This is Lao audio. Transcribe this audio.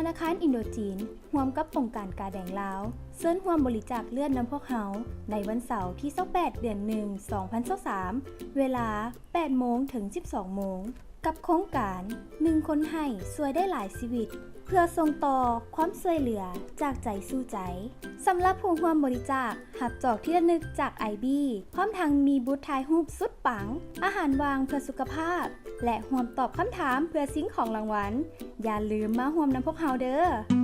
ທະນາຄານອິນໂດຈີນ ຮ່ວມກັບອົງການກາແດງລາວ ເຊີນຮ່ວມບໍລິຈາກເລືອດນຳພວກເຮົາ ໃນວັນເສົາທີຊາວແປດ ເດືອນໜຶ່ງ ສອງພັນຊາວສາມ ເວລາແປດໂມງເຖິງສິບສອງໂມງ ກັບໂຄງການ ໜຶ່ງຄົນໃຫ້ຊ່ວຍໄດ້ຫຼາຍຊີວິດ ເພື່ອສົ່ງຕໍ່ຄວາມຊ່ວຍເຫຼືອຈາກໃຈສູ່ໃຈ. ສຳລັບຜູ້ຮ່ວມບໍລິຈາກ ຮັບຈອກທີ່ລະນຶກຈາກໄອບີ ພ້ອມທັງມີບູດຖ່າຍຮູບສຸດປັງ, ອາຫານວ່າງເພື່ອສຸຂະພາບ ແລະ ຮ່ວມຕອບຄຳຖາມເພື່ອຊິງຂອງລາງວັນ. ຢ່າລືມມາຮ່ວມນຳພວກເຮົາເດີ້!